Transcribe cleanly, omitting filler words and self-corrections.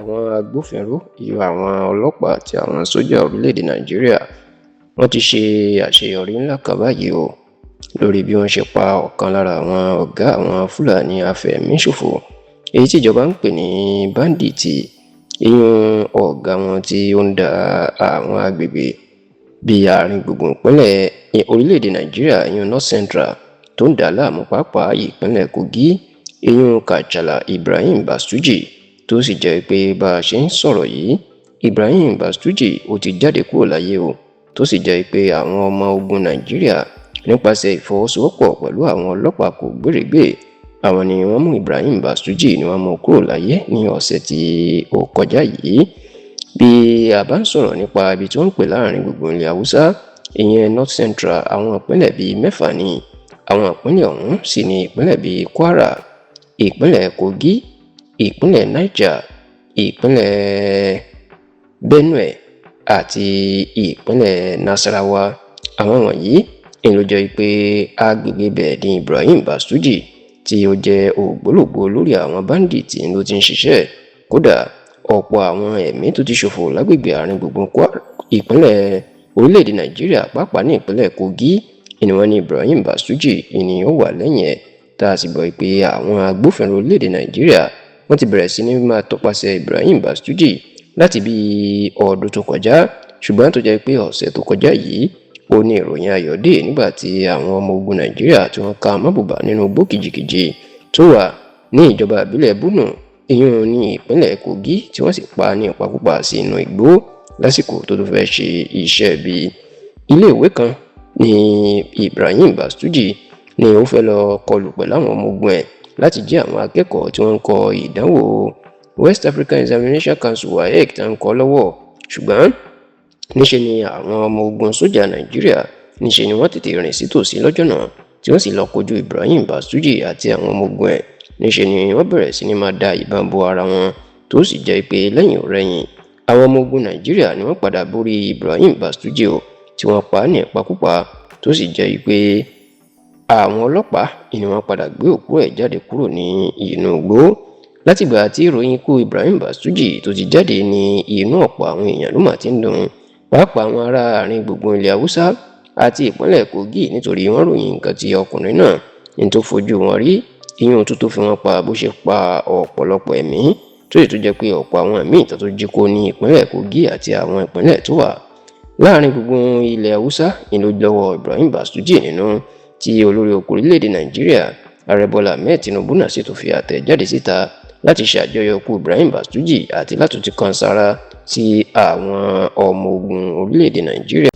Àwọn agbófinró, ìyẹn àwọn ọlọ́pàá àti àwọn sójà orílẹ̀-èdè Nàìjíríà, wọ́n ti ṣe àṣeyọrí ńlá kan báyìí o lórí bí wọ́n ṣe pa ọ̀kan lára àwọn ọ̀gá àwọn Fúlàní afẹ̀míṣòfò, èyí tí ìjọba ń pè ní bandit, ìyẹn ọ̀gá wọn tí ó ń da àwọn agbègbè bíi àárín gbùngbùn ìpínlẹ̀ orílẹ̀-èdè Nàìjíríà, ìyẹn North Central, tó ń dà láàmú, pàápàá ìpínlẹ̀ Kogi, ìyẹn Kachalla Ibrahim Bastuji, tó sì jẹ́ pé bá a ṣe ń sọ̀rọ̀ yìí, Ibrahim Bastuji ó ti jáde kúrò láyé o, tó sì jẹ́ pé àwọn ọmọ ogun Nàìjíríà, nípasẹ̀ ìfọwọ́sowọ́pọ̀ pẹ̀lú àwọn ọlọ́pàá kò gbèrègbè, àwọn ni wọ́n mú Ibrahim Bastuji, ni wọ́n mú kúrò láyé ní ọ̀sẹ̀ tí ó kọjá yìí. Bí a bá ń sọ̀rọ̀ nípa ibi tí wọ́n ń pè láàrin gbùngbùn ilẹ̀ Haúsá, ìyẹn North Central, àwọn ìpínlẹ̀ bíi mẹ́fà ni. Àwọn ìpínlẹ̀ ọ̀hún sì ní ìpínlẹ̀ bíi Kwara, ìpínlẹ̀ Kogi, ìpínlẹ̀ Niger, ìpínlẹ̀ Benue àti ìpínlẹ̀ Nasarawa. Àwọn wọ̀nyí ń ló jẹ́ pé agbègbè bẹ́ẹ̀ ní Ibrahim Bastuji, tí ó jẹ́ ògbólógbòó lórí àwọn bandit, ló ti ń ṣiṣẹ́. Kódà, ọ̀pọ̀ àwọn ẹ̀mí tó ti ṣòfò lágbègbè àárín gbùngbùn ìpínlẹ̀ orílẹ̀-èdè Nàìjíríà, pàápàá ní ìpínlẹ̀ Kogi, ni wọ́n ní Ibrahim Bastuji ni ó wà lẹ́yìn ẹ̀, tá a sì gbọ́ pé àwọn agbófinró orílẹ̀-èdè Nàìjíríà, wọ́n ti bẹ̀rẹ̀ sí ní máa tọpasẹ̀ Ibrahim Bastuji láti bí ọdún tó kọjá, ṣùgbọ́n tó jẹ́ pé ọ̀sẹ̀ tó kọjá yìí ó ní ìròyìn ayọ̀ dé, nígbà tí àwọn ọmọ ogun Nàìjíríà tí wọ́n ká mọ́bùbà nínú igbó kìjikìji tó wà ní ìjọba ìbílẹ̀ Bunu, ìyún ní ìpínlẹ̀ Kogi, tí wọ́n sì pa ní ìpakúpa sí inú igbó lásìkò tó tó fẹ́ ṣe iṣẹ́ bíi. Iléèwé kan ní Ibrahim Bastuji ni ó fẹ́ lọ kọlù pẹ̀lú àwọn ọmọ ogun ẹ̀ láti jí àwọn akẹ́kọ̀ọ́ tí wọ́n ń kọ ìdánwò West African Examination Council, WAEC, tí wọ́n ń kọ lọ́wọ́. Ṣùgbọ́n níṣe ni àwọn ọmọ ogun sójà Nàìjíríà, níṣe ni wọ́n tètè rìn sí tòsí lọ́jọ́ náà, tí wọ́n sì lọ kojú Ibrahim Bastuji àti àwọn ọmọ ogun ẹ̀. Níṣe ni wọ́n bẹ̀rẹ̀ sí ní máa da ìbọn bo ara wọn, tó sì jẹ́ pé lẹ́yìn ọ̀rẹyìn, àwọn ọmọ ogun Nàìjíríà ni wọ́n padà borí Ibrahim Bastuji o, tí wọ́n pa á ní ìpakúpa, tó sì jẹ́ pé àwọn ọlọ́pàá ni wọ́n padà gbé òkú ẹ̀ jáde kúrò ní inú igbó. Látìgbà tí ìròyìn ikú Ibrahim Bastuji tó ti jáde ní inú ọ̀pọ̀ àwọn èèyàn ló mà ti ń dùn, pàápàá àwọn ará àárín gbùngbùn ilẹ̀ Haúsá àti ìpínlẹ̀ Kogi, nítorí wọ́n ròyìn nǹkan tí ọkùnrin náà ní tó fojú wọn rí, ìyún tó tó fi wọn pa, bó ṣe pa ọ̀pọ̀lọpọ̀ ẹ̀mí, tó sì tún jẹ́ pé ọ̀pọ̀ àwọn míì tó jí kó ní ìpínlẹ̀ Kogi àti àwọn ìpínlẹ̀ tó wà láàrin gbùngbùn ilẹ̀ Haúsá ní ló lọ́wọ́ Ibrahim Bastuji nínú, tí olórí oko orílẹ̀-èdè Nàìjíríà, Ààrẹ Bọ́lá Ahmed Tinubu náà sì tún fi àtẹ̀jáde síta láti ṣàjọyọ̀ ikú Ibrahim Bastuji àti láti tún kan sára sí àwọn ọmọ ogun orílẹ̀-èdè Nàìjíríà.